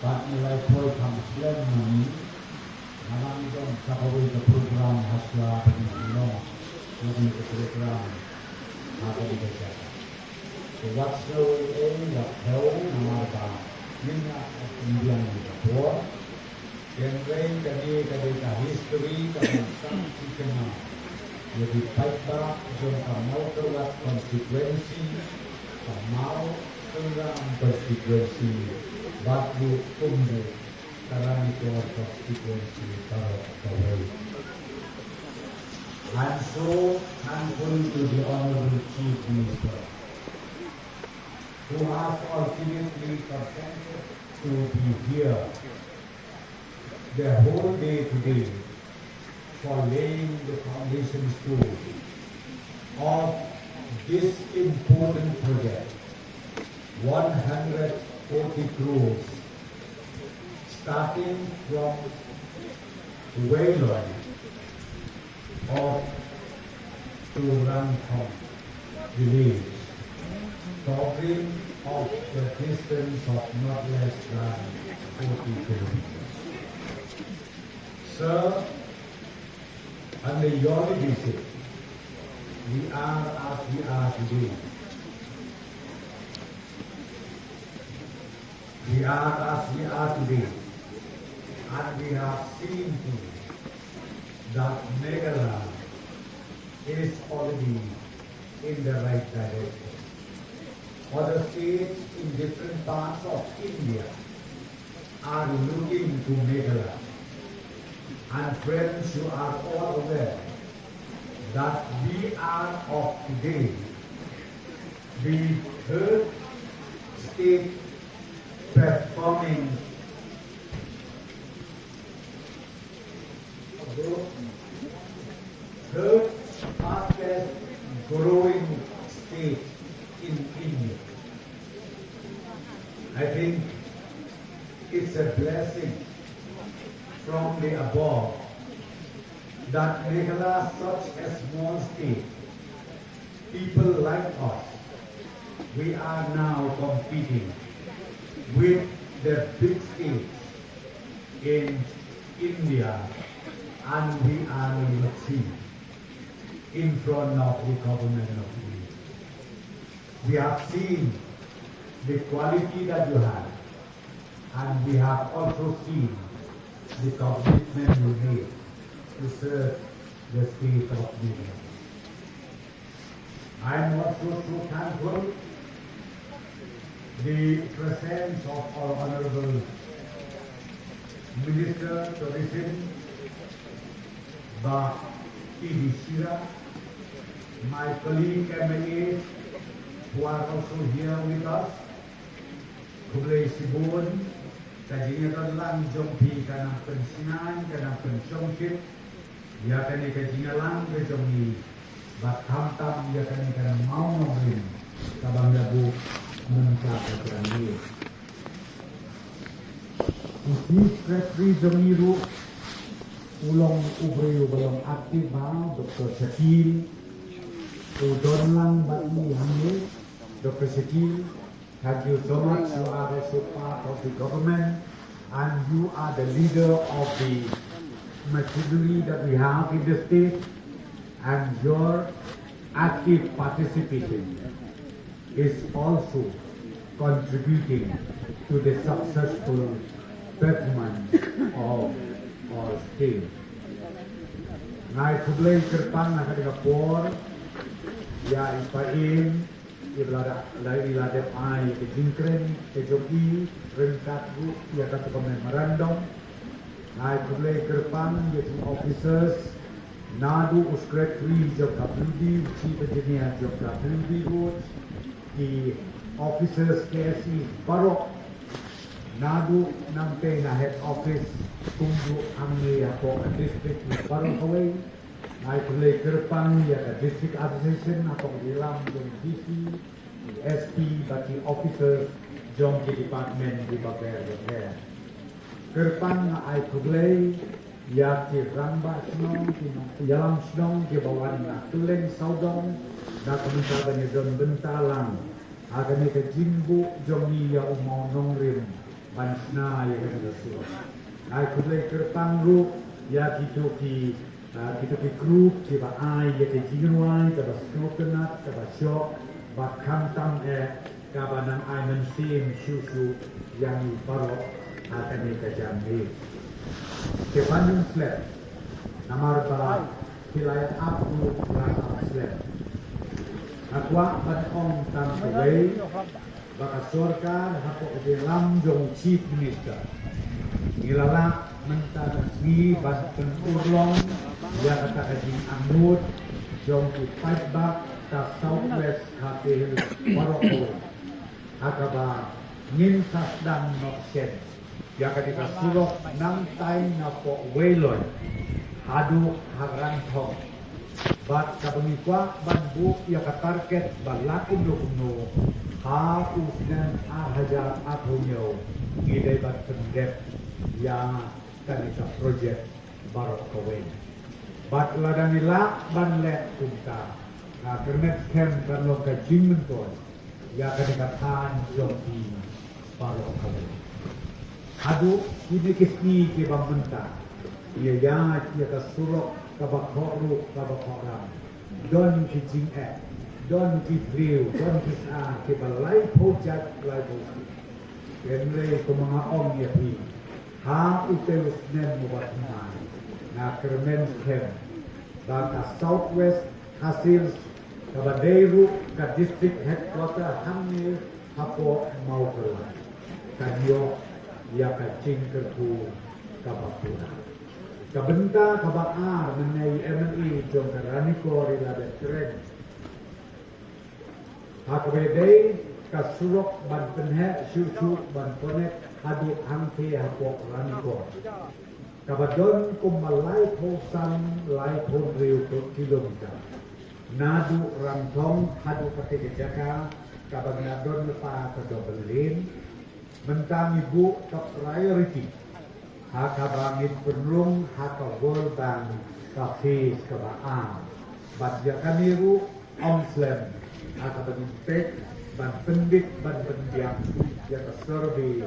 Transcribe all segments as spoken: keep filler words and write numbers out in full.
Ngi la ïa poi kham slem ma ngi. Nga la ïa don sa kawei ka program ha sla ba ngi long. Ïa kane ka program ha kane ka jaka. Te wat sngew ei ei, wat thew namar ba ngin ïa pynbiang ïa ka por. Hynrei kane ka dei ka history kaba ngi sngewthuh ïa ki paidbah jong ka Mawkyrwat constituency, ka Mawkyrwat constituency, bad ruh kumjuh ka Ranikor constituency baroh kawei. I'm so thankful to the Honorable Chief Minister, who has fortunately consented to be here the whole day today for laying the foundation stone of this important project, one hundred forty crores, starting from Weiloi of to Rangthong village, covering of the distance of not less than forty kilometers. Sir, under your leadership, we are as we are today. We are as we are today, and we have seen too that Meghalaya is already in the right direction. Other states in different parts of India are looking to Meghalaya. And friends, you are all aware that we are of today the third state performing, third fastest growing state in India. I think it's a blessing from the above that Meghalaya, such a small state, people like us, we are now competing with the big states in India, and we are number three in front of the government of India. We have seen the quality that you have, and we have also seen the commitment you made to serve the state of Meghalaya. I am also so thankful the presence of our Honorable Minister Tourism, Bah T D Shira, my colleague M L As who are also here with us, khublei shibun. Ka jingïadon lang jong phi ka nang pynshngaiñ, ka nang pynshongshit ïa kane ka jingïalang ka jong ngi, bad khamtam ïa kane ka mawnongrim kaba ngi la buh mynta ka jong ngi. U Chief Secretary jong ngi ruh u long u briew uba long active bha, Doctor Shakil, u don lang bad ngi hangne, Doctor Shakil. Thank you so much. You are also part of the government, and you are the leader of the machinery that we have in the state, and your active participation is also contributing to the successful performance of our state. Nga ai khublei kyrpang ha kane ka por ïa i Paiem, ïa ba la da, la, ïa la dep ai ïa ka jingkren ka jong i ryngkat ruh ïa kata ka memorandum. Nga ai khublei kyrpang ïa ki officers, naduh u secretary jong ka W D, u chief engineer jong ka W D Road, ki officers K S E baroh, naduh nangtei na head office kumjuh hangne hapoh ka district baroh kawei. Nga ai khublei kyrpang ïa ka District Association hapoh ka jingïalam jong D C, S P bad ki officers jong ki department kiba bun bun. Kyrpang nga ai khublei ïa ki rangbah shnong, ki nongïalam shnong kiba wan na kylleng sawdong na ka bynta ban ïadon bynta lang ha kane ka jingbuh jong ngi ïa u mawnongrim Ban shna ïa kane ka surok. Ai khublei kyrpang ruh ïa kito ki, ah, kito ki group kiba ai ïa ka jingrwai kaba sngewtynnat, kaba shoh, bad khamtam eh kaba nang ai mynsiem shuh shuh ïa ngi baroh ha kane ka janmiet. Te ban ym slem, namar ba phi la ïa ap ruh la ap slem. Nga kwah ban ong tang kawei, ba ka sorkar hapoh ka jingïalam jong u Chief Minister, ngi la lah mynta ka sngi ban pynurlong ïa kata ka jingangnud jong ki paidbah ka South West Khasi Hills baroh kawei, ha kaba ngin sa sdang noh shen ïa kane ka surok nangtai napoh Weiloi haduh ha Rangthong. Bad kaba ngi kwah ban buh ïa ka target ba la kumno kumno, ha u snem ar hajar arphew hynñiew ngi dei ban pyndep ïa kane ka projek baroh kawei. Bad lada ngi lah ban leh kumta, nga kyrmen skhem kan long ka jingmyntoi ïa kane ka thaiñ jong phi baroh kawei. Haduh kine ki sngi kiba mynta, ïa, ïa, ïa ka surok kaba khohruh kaba khohram, don ki jingeh, don ki briew, don ki sha kiba laiphew jait laiphew sngi. Hynrei kumba nga ong ïa phi, ha utei u snem uba thymmai, nga kyrmen skhem ba ka South West Khasi Hills, kaba dei ruh ka district headquarter hangne hapoh Mawkyrwat, kan ïoh ïa ka jingkyrkhu kaba pura. Ka bynta kaba ar mynne i MLA jong ka Ranikor i la dep kren ha kaba dei ka surok ban pynheh shuh shuh ban connect haduh hangtei hapoh Ranikor, kaba don kumba laiphew san, laiphew hynriew kilometer. Naduh Rangthong haduh katei ka jaka kaba ngi la don lypa ka double lane. Mynta ngi buh ka priority ha kaba ngin pynrung ha ka World Bank ka phase kaba ar. Bad ïa kane ruh ym slem, ha kaba ngin peit ban pyndit ban pynbiang ïa ka survey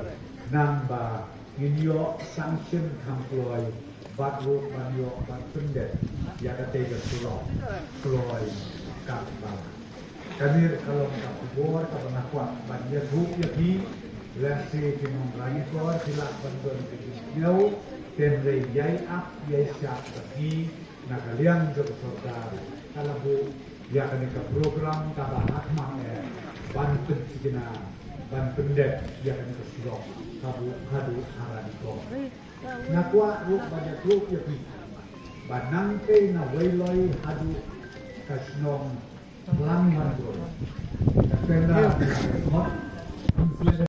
nangba ngin ïoh sanction kham kloi bad ruh ban ïoh ban pyndep ïa katei ka surok kloi katba. Kane ka long ka khubor kaba nga kwah ban ïathuh ïa phi. Lehse ki nong Ranikor ki lah ban don ki jingsngew, hynrei ïai ap ïai shad bad ngi na ka liang jong ka sorkar, ka la buh ïa kane ka program kaba hakhmat eh ban pynthikna ban pyndep ïa kane ka surok kaba haduh ha Ranikor. Nga kwah ruh ban ïathuh ïa phi ba nangtei na Weiloi haduh ka shnong Klang Wanroi, ka tender ka la hot,